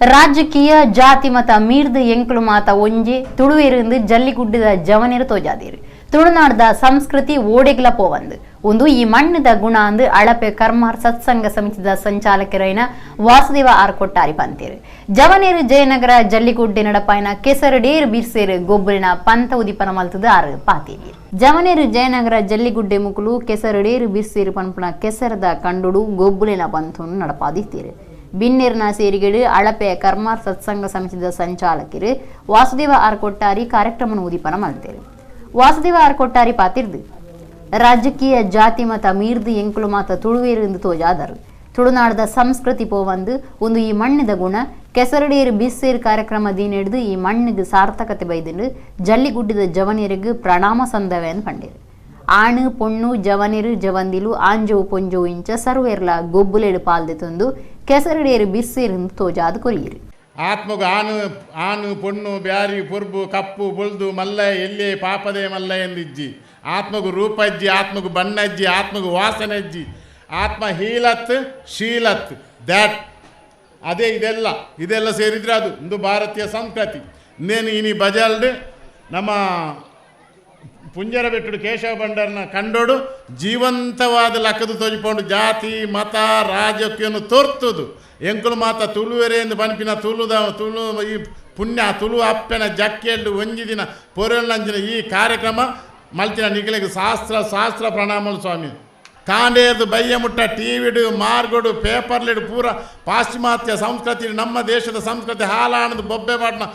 ರಾಜಕೀಯ ಜಾತಿ ಮತ ಮೀರ್ದ್ ಎಂಕುಲು ಮಾತ ಒಂಜಿ ತುಳುವೆರಿಂದು ಜಲ್ಲಿಗುಡ್ಡದ ಜವನೆರ್ ತೋಜಾದೀರ್. ತುಳುನಾಡ್ದ ಸಂಸ್ಕೃತಿ ಓಡೆಗ್ಲ ಪೋವಂದು, ಉಂದು ಈ ಮಣ್ಣದ ಗುಣ ಅಂದ್ ಅಳಪೆ ಕರ್ಮಾರ್ ಸತ್ಸಂಗ ಸಮಿತಿದ ಸಂಚಾಲಕರೈನ ವಾಸುದೇವ ಆರ್ ಕೊಟ್ಟಾರಿ ಪಂತೇರು. ಜವನೇರು ಜಯನಗರ ಜಲ್ಲಿಗುಡ್ಡೆ ನಡಪಾಯಿನ ಕೆಸರಡೇರ್ ಬಿರ್ಸೇರು ಗೊಬ್ಬರಿನ ಪಂತ ಉದಿಪನ ಮಲ್ತದ ಆರ್ ಪಾತೇರಿ. ಜವನೇರು ಜಯನಗರ ಜಲ್ಲಿಗುಡ್ಡೆ ಮುಕುಲು ಕೆಸರಡೇರು ಬಿರ್ಸೇರು ಪನ್ಪುನ ಕೆಸರದ ಕಂಡುಡು ಗೊಬ್ಬುಲಿನ ಪಂಥವನ್ನು ನಡಪಾದಿತ್ತೀರು. ಬಿನ್ನೆರ್ನ ಸೇರಿಗೆಡು ಅಳಪೆ ಕರ್ಮಾರ್ ಸತ್ಸಂಗ ಸಮಿತಿದ ಸಂಚಾಲಕರು ವಾಸುದೇವ ಆರ್ ಕೊಟ್ಟಾರಿ ಕಾರ್ಯಕ್ರಮ ಉದಿಪನ ಮಲ್ತೇರು. ವಾಸುದೇವ ಆರ್ ಕೊಟ್ಟಾರಿ ಪಾತಿರ್ದು ರಾಜಕೀಯ ಜಾತಿ ಮತ ಮೀರ್ದು ಎಂಕುಲು ಮಾತ ತುಳುವೇರು ಎಂದು ತೋಜಾದರು. ತುಳುನಾಡದ ಸಂಸ್ಕೃತಿ ಪೋವಂದು ಒಂದು ಈ ಮಣ್ಣಿದ ಗುಣ. ಕೆಸರಡೇರು ಬಿಸ್ಸೇರು ಕಾರ್ಯಕ್ರಮ ದೀನೆಡ್ದು ಈ ಮಣ್ಣಿಗೆ ಸಾರ್ಥಕತೆ ಬೈದಿಂಡು ಜಲ್ಲಿಗುಡ್ಡಿದ ಜವನಿಯರಿಗೆ ಪ್ರಣಾಮ ಸಂದವೆ ಅಂತ ಪಂಡೇರು. ಆಣು ಪೊಣ್ಣು ಜವನಿರು ಜವಂದಿಲು ಆಂಜೋವು ಪೊಂಜೋವು ಇಂಚ ಸರ್ವೇರ್ಲ ಗೊಬ್ಬುಲೇಡು ಪಾಲ್ದೆ ತಂದು ಕೆಸರಡೇರು ಬಿಸ್ಸೇರು ತೋಜಾದ ಕೊರಿಯಿರು. ಆತ್ಮಗು ಆನು ಆನು ಪೊಣ್ಣು ಬ್ಯಾರಿ ಪೊರ್ಬು ಕಪ್ಪು ಬೊಲ್ದು ಮಲ್ಲ ಎಲ್ಲೇ ಪಾಪದೇ ಮಲ್ಲ ಎಂದಿಜ್ಜಿ. ಆತ್ಮಗು ರೂಪಜ್ಜಿ, ಆತ್ಮಗು ಬಣ್ಣಜ್ಜಿ, ಆತ್ಮಗು ವಾಸನೆಜ್ಜಿ. ಆತ್ಮ ಹೀಲತ್ ಶೀಲತ್ that ಅದೇ ಇದೆಲ್ಲ ಇದೆಲ್ಲ ಸೇರಿದರೆ ಅದು ಒಂದು ಭಾರತೀಯ ಸಂಸ್ಕೃತಿ. ಇನ್ನೇನು ಇನಿ ಬಜಾಲ್ಡ್ ನಮ್ಮ ಪುಂಜರ ಬೆಟ್ಟುಡು ಕೇಶವ ಭಂಡಾರನ ಕಂಡೋಡು ಜೀವಂತವಾದ ಲಕ್ಕದು ತೋಜಿಪೋಂಡು ಜಾತಿ ಮತ ರಾಜಕೀಯವನ್ನು ತೋರ್ತದು. ಎಂಕುಲು ಮಾತ ತುಳುವೆರೆ ಎಂದು ಪನ್ಪಿನ ತುಳುದ ತುಳು ಈ ಪುಣ್ಯ ತುಳು ಅಪ್ಪೆನ ಜಕ್ಕೆಲ್ಡು ಒಂಜಿ ದಿನ ಪೊರೆಲ್ನಂಚಿನ ಈ ಕಾರ್ಯಕ್ರಮ ಮಲ್ತಿನ ನಿಗಲಿಗೆ ಶಾಸ್ತ್ರ ಶಾಸ್ತ್ರ ಪ್ರಣಾಮಲು ಸ್ವಾಮಿ. ಕಾಂಡೇರ್ದು ಬಯ್ಯ ಮುಟ್ಟ ಟಿ ವಿಡು ಮಾರ್ಗೋಡು ಪೇಪರ್ಲಿಡು ಪೂರ ಪಾಶ್ಚಿಮಾತ್ಯ ಸಂಸ್ಕೃತಿ ನಮ್ಮ ದೇಶದ ಸಂಸ್ಕೃತಿ ಹಾಲಾಣದು ಬೊಬ್ಬೆ ಪಾಟ್ನ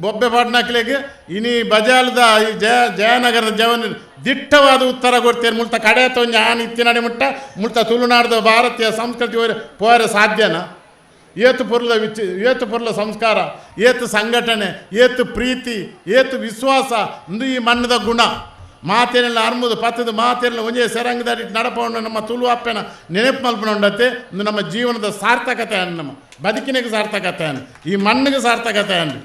ಬೊಬ್ಬೆ ಪಾಟ್ನಕ್ಲೆಗ್ ಇನಿ ಬಜಾಲ್ದ ಈ ಜಯ ಜಯನಗರದ ಜವನ ದಿಟ್ಟವಾದ ಉತ್ತರ ಕೊಡ್ತೇನೆ. ಮುಲ್ತ ಕಡೆ ತೊಂಜ ಆನ್ ಇತ್ತಿನಡೆ ಮುಟ್ಟ ಮುಲ್ತ ತುಳುನಾಡ್ದ ಭಾರತೀಯ ಸಂಸ್ಕೃತಿ ಪೋರೆ ಸಾಧ್ಯನಾ? ಏತು ಪೊರ್ಲ ವಿಚ ಏತು ಪೊರ್ಲ ಸಂಸ್ಕಾರ, ಏತು ಸಂಘಟನೆ, ಏತು ಪ್ರೀತಿ, ಏತು ವಿಶ್ವಾಸ ಇಂದು ಈ ಮಣ್ಣದ ಗುಣ. ಮಾತೇನೆಲ್ಲ ಅರ್ಮುದು ಪತ್ತದ ಮಾತೇನೆಲ್ಲ ಒಂಜೇ ಸೆರಂಗದಾಡಿ ನಡಪೌಂಡು ನಮ್ಮ ತುಳು ಅಪ್ಪೆನ ನೆನಪು ಮಲ್ಪನ ಉಂಡತ್ತೆ. ಇಂದು ನಮ್ಮ ಜೀವನದ ಸಾರ್ಥಕತೆ ಅನ್, ನಮ್ಮ ಬದುಕಿನಿಗೆ ಸಾರ್ಥಕತೆ ಅನ್, ಈ ಮಣ್ಣಿಗೆ ಸಾರ್ಥಕತೆ ಅನ್.